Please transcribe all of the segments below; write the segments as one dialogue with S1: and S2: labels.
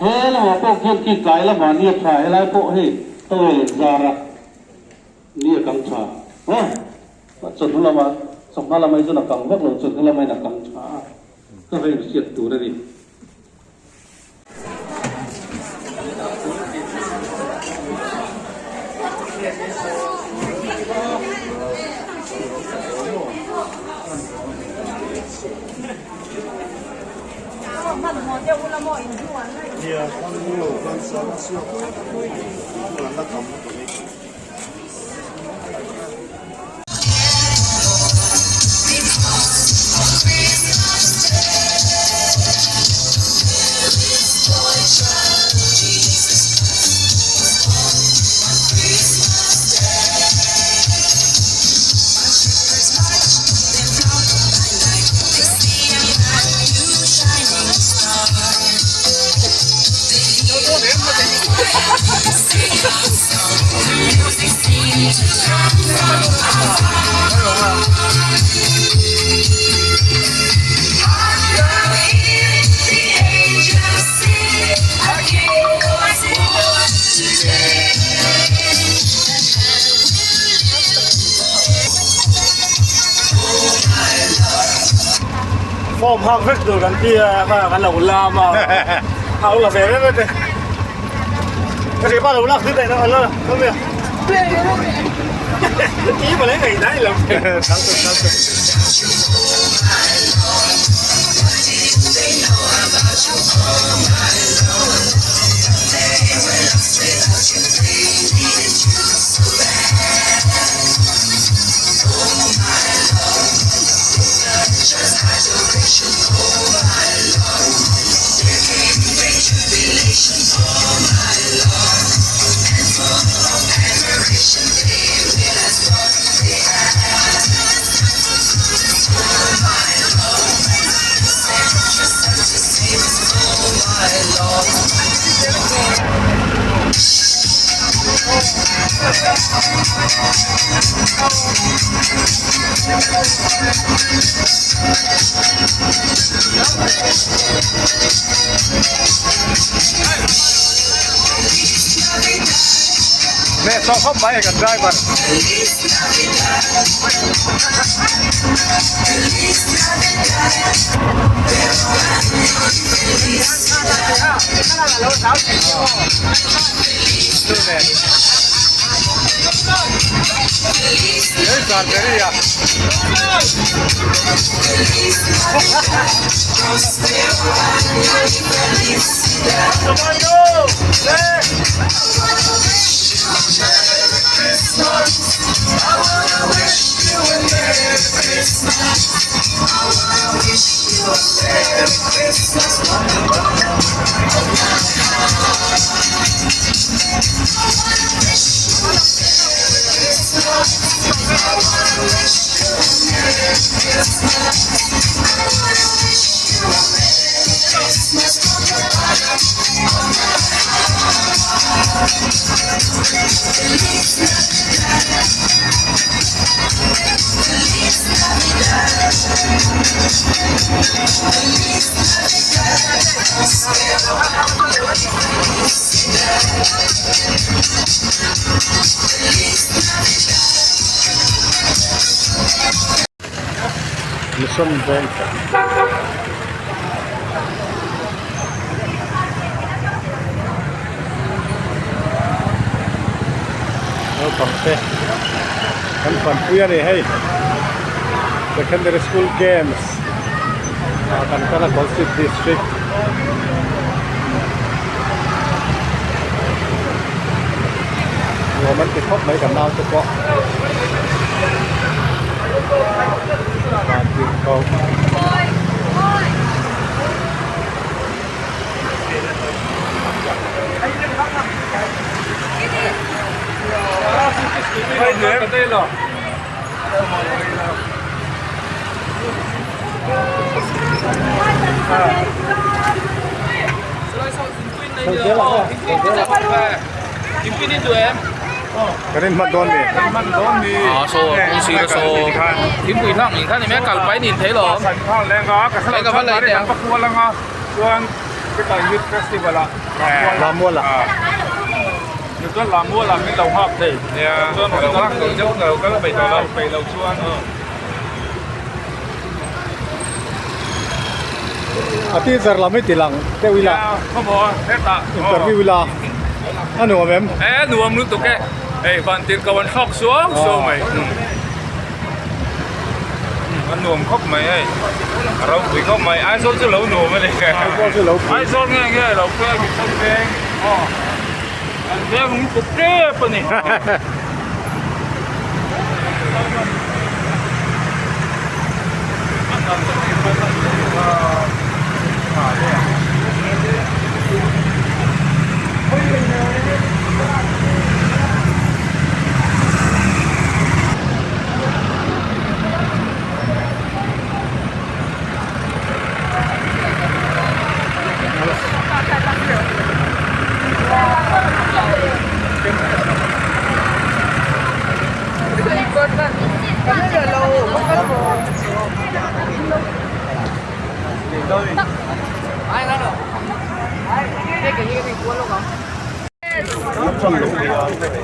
S1: He lamah pawh khian khi tlai lamah ni a tha, helai pawh hei towel in zar a, ni a kang tha. Aw, chawhnu lamah, chawhma lamah hi chuan a kang vak lo, chawhnu lamah hian a kang tha a, ka va inhriat tur a ni.
S2: Form hak vek tur kan ti a kha kan lo lam a a lo la ve vek vek e ka hriat pa lo lak thil daih na la la nia i ma leh ngaih dai lo
S3: Neh sawh khawp mai kan driver. Mission Bank naupang te kan fanpui a ni hei secondary school games ah kan kal a Kolasib district nuam an ti khawp mai kan naute pawh. Kan in hman dawn ni.
S4: À so kung si so thing pui thang in khan ni me kal pai nin thei lo. Ei ka va lei teh ang.
S3: Chuan
S4: Africa Youth Festival ah
S3: Lamual ah.
S4: Chuan Lamual ah min lo nghak thei. Chuan lo nghak tawh deuh ka lo kal peih tawh lo. Peih lo chuan.
S3: A teacher lam hi ti lang deuh ila. Interview ila. A nuam em?
S4: E nuam lutuk e. Hei van tir ko an thlawk suau suau mai. A nuam khawp mai hei. A ropui khawp mai. Aizawl chu lo nuam a ni.
S3: Aizawl chu lo pui.
S4: Aizawl nge nge lo pui a Mission Veng. Aw. An veng hung tuk tep a ni.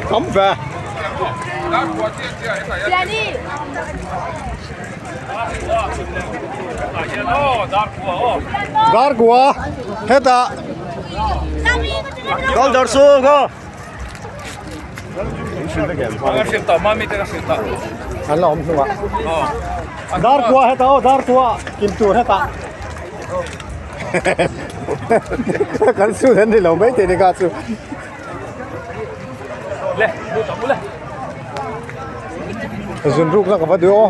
S3: Tam ve. Darkua hetah an la awm hnungah Darkua hetah aw Darkua kim tur hetah kan student ni lo mai thei ni kha chu. Zun ruk na ka va duh aw.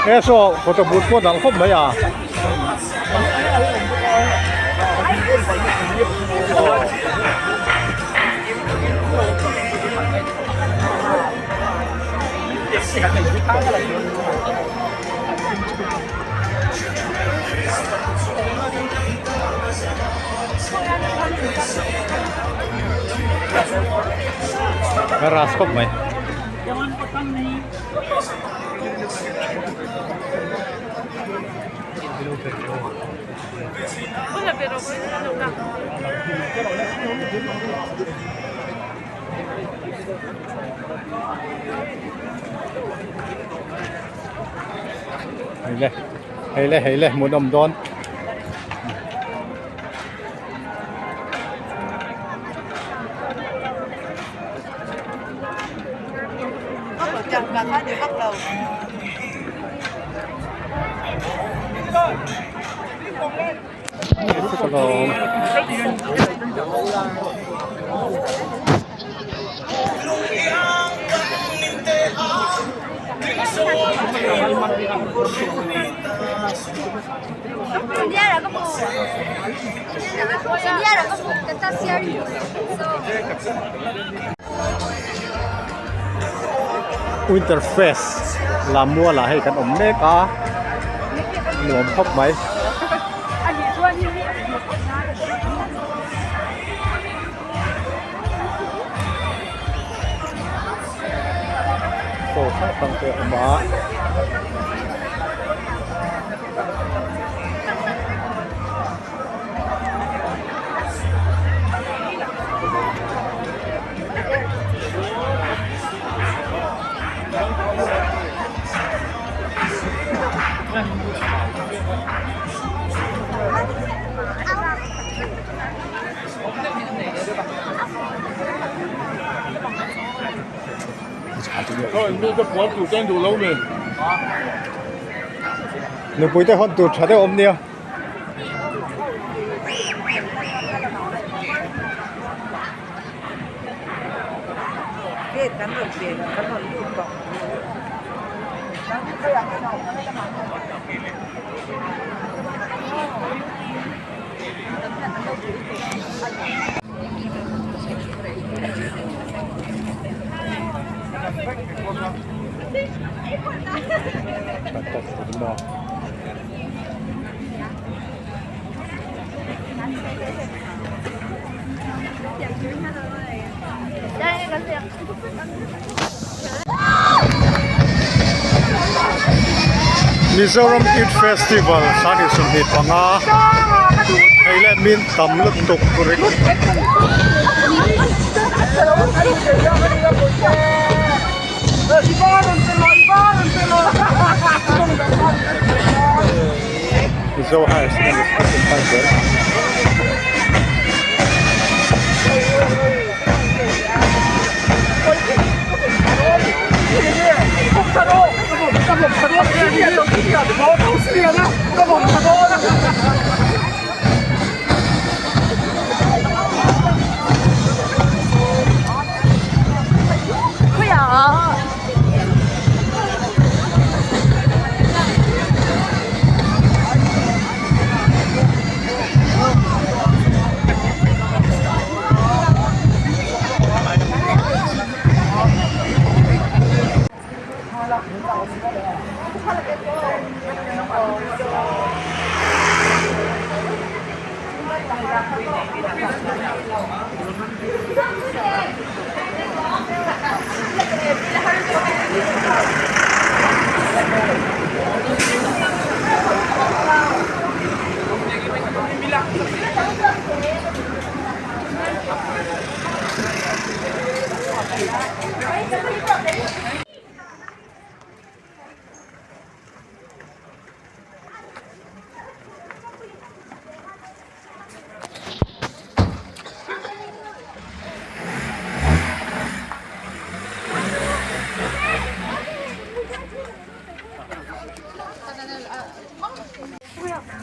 S3: He saw photo booth pawh dang khawp mai a. A ras khawp mai. Hei le hei le hei le hmun awm dawn. Winter fest Lamual ah hei kan awm mek a nuam khawp mai. Chaw hrang hrang te a awm a. Nupui te hawn tur tha deuh awm nia. Mizoram Youth Festival 2025 hei leh min tam lutuk ringawt. Mizo Higher Secondary School Imphal ber.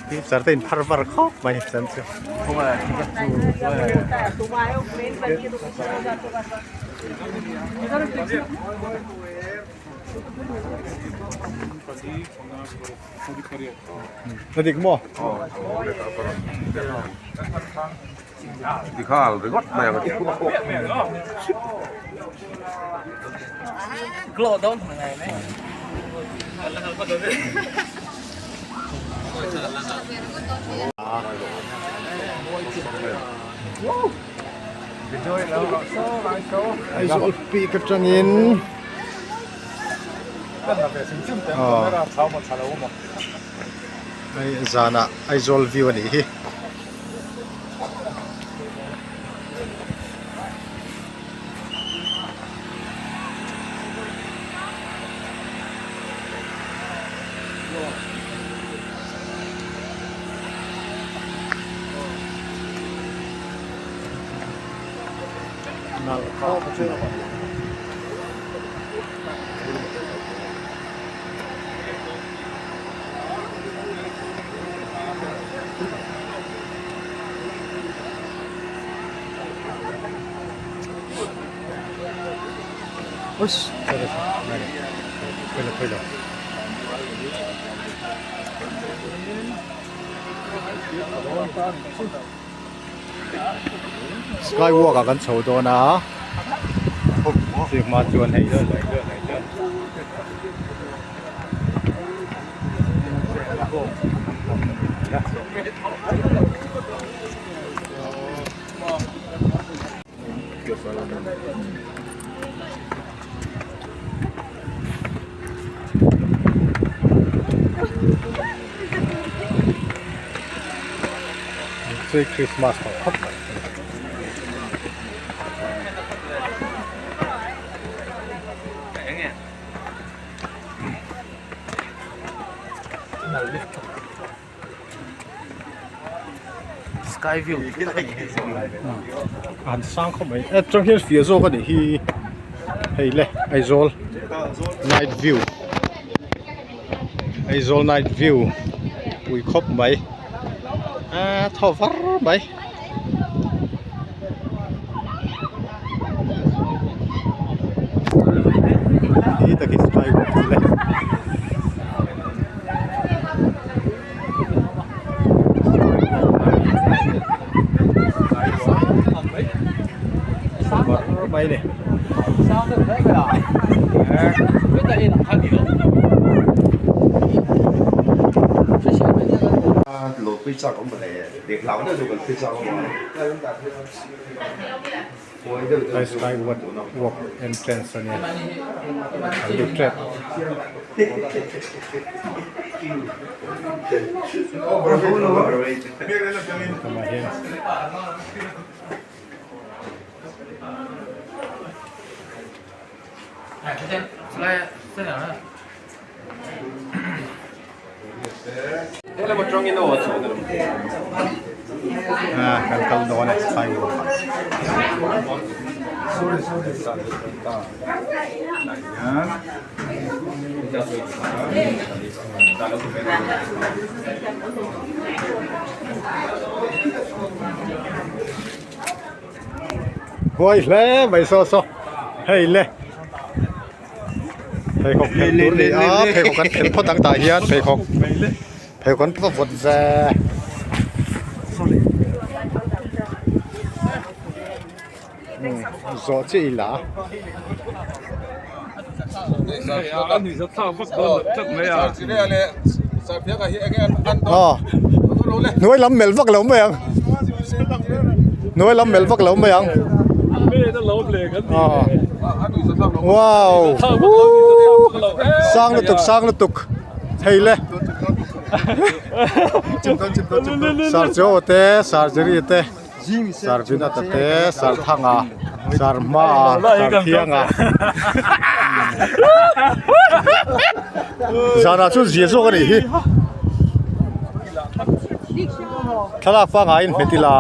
S3: Teacher te in phar var khawp mai chuan chu. Na dik maw?
S5: Dikhal ringawt mai ang a ti.
S3: Aizawl peak atangin hei zanah Aizawl view a nih hi. Skywalk ah kan chho dawn a hma chuan hei Christmas tawh khawp mai.
S2: Sky view
S3: an sang khawp mai e tang hian fiah zawk a nih hi hei le Aizawl night view Aizawl night view pui khawp mai a thaw var mai. Khi tak hi sky walk chu le. var mai a ni. Hei sky walk entrance a nia an lut tep. Lamah hian. Ah kan kal dawn e sidewalk ah. Huai hle mai saw saw hei le. Pheikhawk phelh tur ni a pheikhawk kan phelh phawt ang tah hian pheikhawk pheikhawk kan va vawt ve zawh chiah ila aw hnuai lam melh vak lo mai ang hnuai lam melh vak lo mai ang aw. Wow sang lutuk sang lutuk hei le sar chaw te sar jerry te sar vinata te sar thanga sar hmaa sar thianga zanah chuan zia zawk a nih hi thlalak pangngai in hmet ila.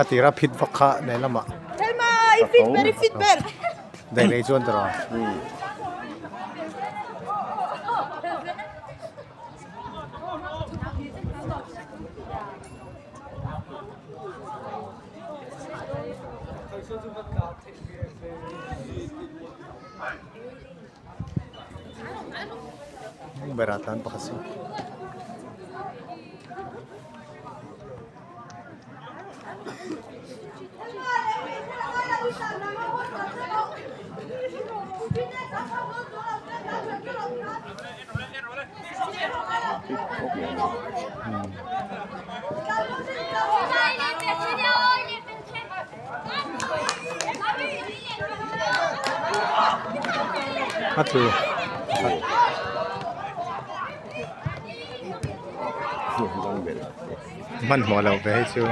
S3: A tira phit vak kha lehlamah daih rei chuan tawh a. Berah tlan pakhat si. A tlu hmanhmawh loh ve hei chu.